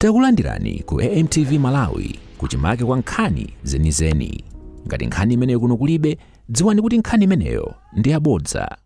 Takulandirani ku AMTV Malawi kuchimake kwa nkhani zenizeni. Ngati nkhani imeneyo kuno kulibe, dziwani kuti nkhani imeneyo ndi yabodza.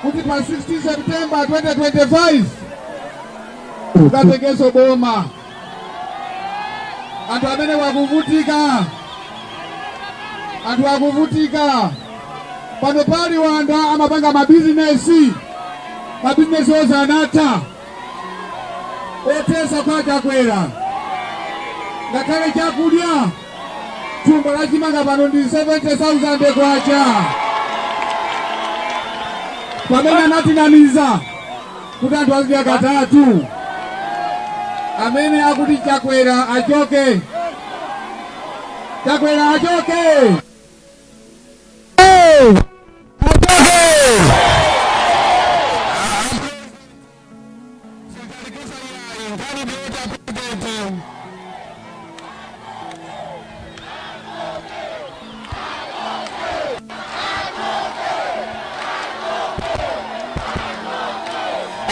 Kuti pa 16 September 2025 tukatengenso boma. Anthu amene wakuvutika, anthu akuvutika pano pali wanda amapanga mabizinesi, mabizinesi onse anatha, otesa kwa Chakwera, ngakhale chakudya, thumba la chimanga pano ndi 70,000 kwacha, pamene anatinamiza kuti anthu azidya katatu. Amene akuti Chakwera achoke, Chakwera achoke, achoke.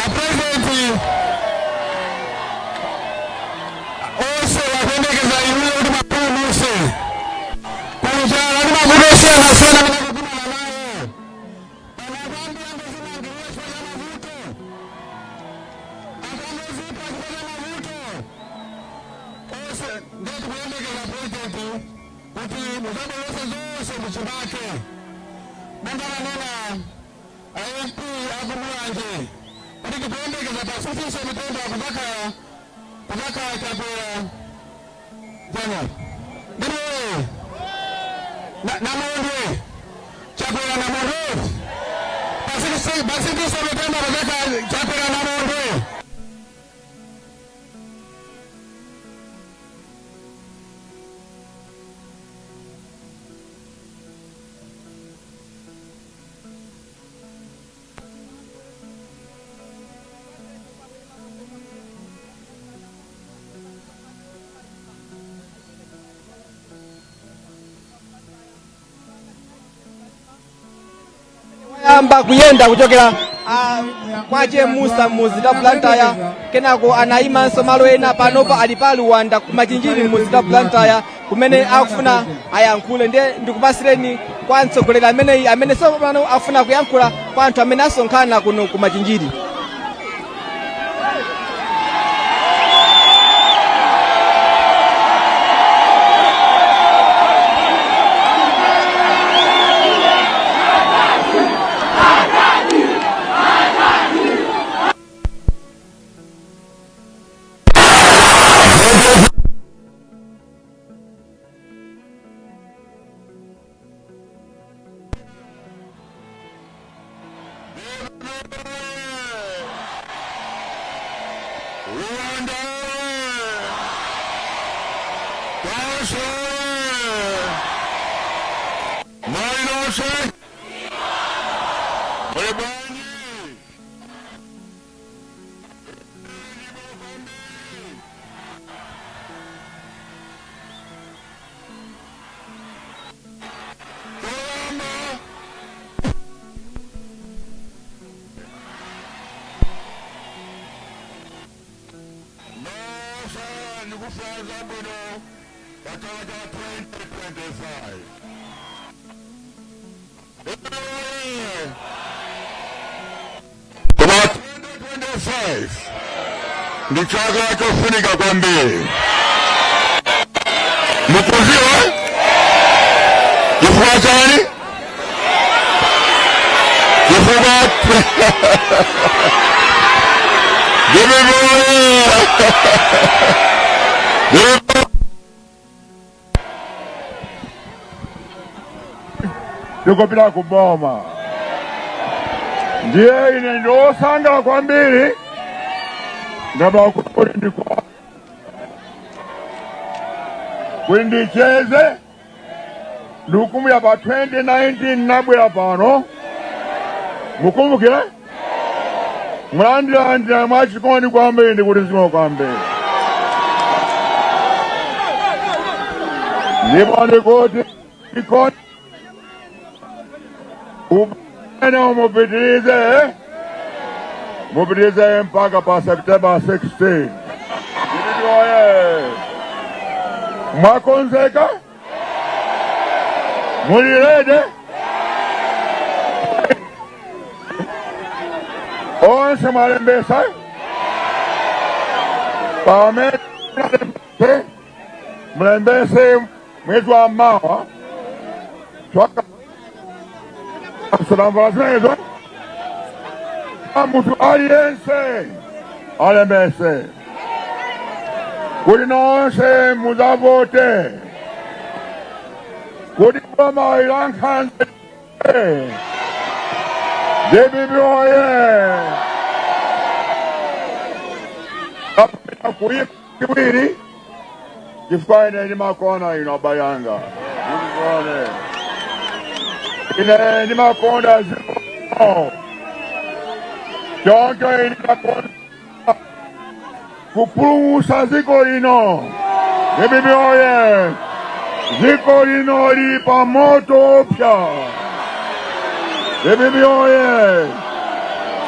Apurezidenti onse akuyembekeza inuyo kuti mapulumutse kunjala ndi mavuto osiyanasiyana amene akukumana nawo. Pano anthu angozipa chifukwa cha mavuto onse. Ndiye tikuyembekeza, Purezidenti, kuti muzabweretse zonse muchimake monga manena MP akuMulanje kuti tikuyembekeza pa 16 September kuzakhala Chakwera Junior. Ndipo Namondwe, Chakwera Namondwe, pa 16 September kuzakhala Chakwera Namondwe. Wayamba kuyenda kuchokera kwa Che Musa mmuzi wa Blantyre, kenako anayimanso malo ena. Panopa ali pa Luwanda ku Machinjiri mmuzi wa Blantyre kumene akufuna ayankhule. Ndiye ndikupasireni kwa mtsogoleri ameneyi amene tsopano afuna kuyankhula kwa anthu amene asonkhana kuno ku Machinjiri. Rwanda! Tonse! Mainose! Muli bwanji? Ndikufunira zabwino pa chaka cha 2025. Koma 2025 ndi chaka chofunika kwambiri. Mukuziwa chifukwa chani? Chifukwa DPP oye! DPP. Tikupita ku boma. Ndiye ine ndiosangala kwambiri ndaba kuti ndikwa kuti ndicheze. Ndikukumbukira pa 2019 nabwera pano, mukumbukire, mulandilandira mwachikondi kwambiri, ndikuti zikomo kwambiri. Ndipo ndikuti chikondi umene mupitirize, mupitirize mpaka pa September 16. DPP oye! Mwakonzeka? Muli ready? Onse mwalembesa? Pamene mulembese mwezi wa mawa twaka salamvala zimenezo, munthu aliyense alembese kuti nonse muzavote kuti boma ilankhanza. DPP oye! Apita kuyipa kiwiri chifukwa ine ndimakonda ino abayanga, ndikone ine ndimakonda ziko, choncho ine ndimakonda kupulumutsa dziko lino. DPP oye! Dziko lino lili pa moto opsa. DPP oye!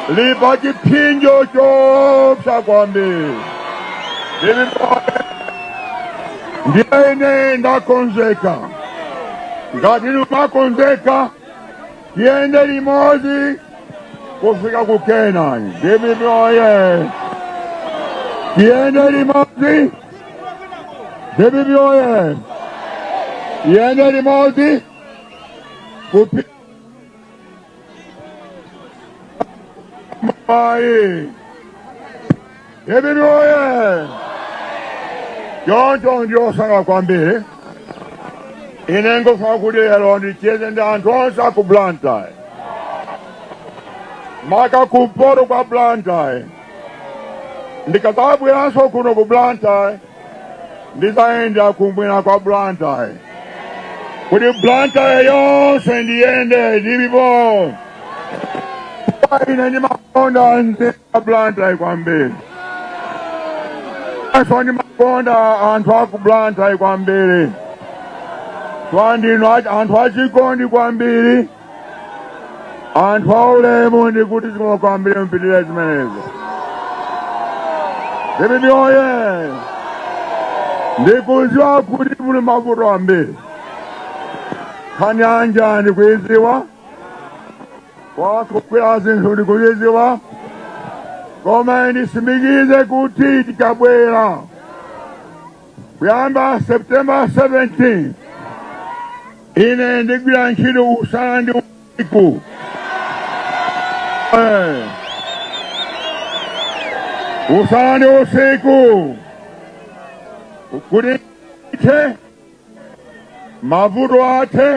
Lili pa chipsinjo chopsa kwambiri. DPP oye! Ndiye ine ndakonzeka. Ngati ndimakonzeka, tiyende limodzi kufika ku Kenani. DPP oye! Tiyende limodzi. DPP oye! Tiyende limodzi kupita mayi. DPP oye! Choncho ndiosanga kwambiri. Ine ngofuna kuti lero ndicheze ndi anthu onse aku Blantyre, maka kumpoto kwa Blantyre. Ndikadzabweranso kuno ku Blantyre, ndizayenda kumwera kwa Blantyre kuti Blantyre yonse ndiyende. Ndilipo ine ndimakonda mzinda wa Blantyre kwambiri, so ndimakonda anthu aku Blantyre kwambiri. So ndinu anthu achikondi kwambiri, anthu aulemu. Ndikuti zikomo kwambiri, mpitire zimenezo. DPP oye! Ndikuziwa kuti muli mavuto ambiri. Nkhani yanja ndikuiziwa, kwakukwera zinthu ndikuiziwa, koma ndisimikize kuti tikabwera kuyamba September 17, ine ndigwira ntchito usana ndi usiku. Usana ndi usiku kuti ithe mavuto athe,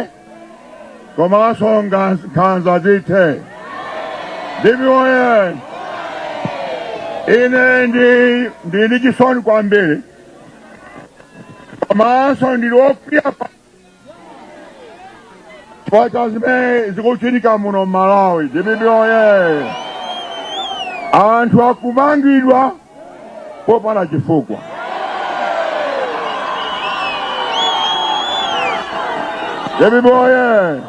komanso nkhanza zithe. DPP oye! Ine ndi ndili chisoni kwambiri, komanso ndili wokwiya chifukwa cha zimene zikuchitika muno Malawi. DPP oye! Anthu akumangidwa popanda chifukwa. DPP oye!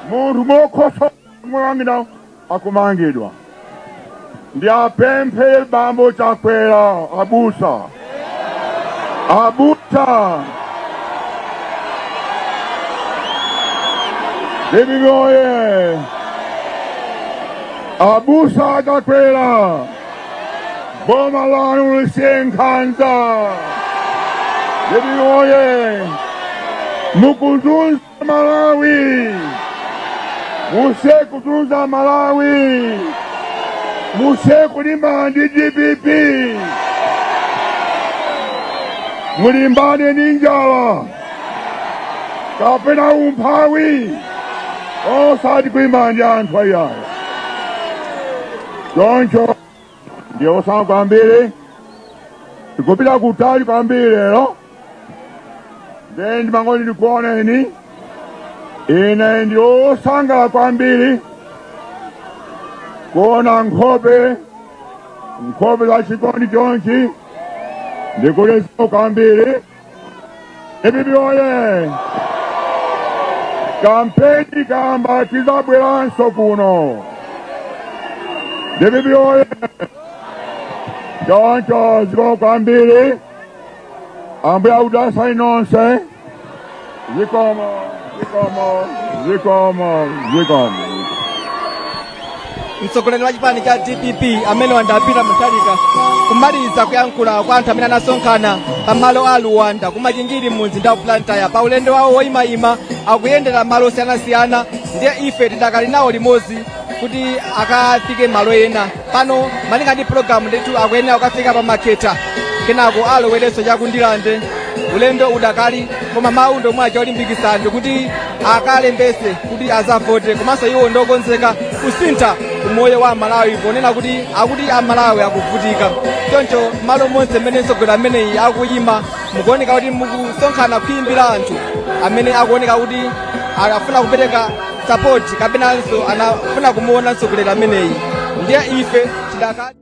Munthu mokhosa kumangidwa, akumangidwa. Ndi apemphe bambo Chakwera, abusa. Abusa. DPP oye! Abusa akakwera boma lanu lisiye nkhanza. DPP oye! Mukuzunza Malawi, musiye kuzunza Malawi, musiye kulimbana ndi DPP, mulimbane ndi njala kapena umphawi, osati kulimbana ndi anthu ayiayi. Choncho ndiye osanga kwambiri, tikupita kutali kwambiri lero. Then ndimangoti ndikuoneni, ine ndi osangala kwambiri kuona nkhope nkhope za chikondi chonchi. Ndikuti kwambiri. DPP oye! Kampeni ikayamba tizabweranso kuno. DPP oye! Choncho zikomo kwambiri, Ambuye akudalitseni nonse. Zikomo, zikomo, zikomo, zikomo. Mtsogoleri wa chipani cha DPP amene wa a Peter Mutharika kumaliza kuyankhula kwa anthu amene anasonkhana pamalo a Luwanda ku Machinjiri mu mzinda wa Blantyre pa ulendo wawo woyimayima akuyendera malo osiyanasiyana. Ndiye ife tidakali nawo limodzi kuti akafike malo ena. Pano malinga ndi pulogalamu ndithu akuyenera kukafika pa Makhetha, kenako alowerenso chaku Ndirande. Ulendo udakali, koma mawu ndomwe aja olimbikitsa anthu kuti akalembese kuti azavote, komanso iwo ndokonzeka kusintha umoyo wa Amalawi ponena kuti akuti Amalawi akuvutika. Choncho malo monse mmene mtsogoleri ameneyi akuyima mukuoneka kuti mukusonkhana khwimbi la anthu amene akuoneka kuti afuna kupereka support kapenanso anafuna kumuona mtsogoleri ameneyi. Ndiye ife tidakali.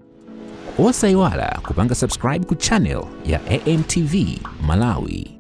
Osayiwala kupanga subscribe ku channel ya AMTV Malawi.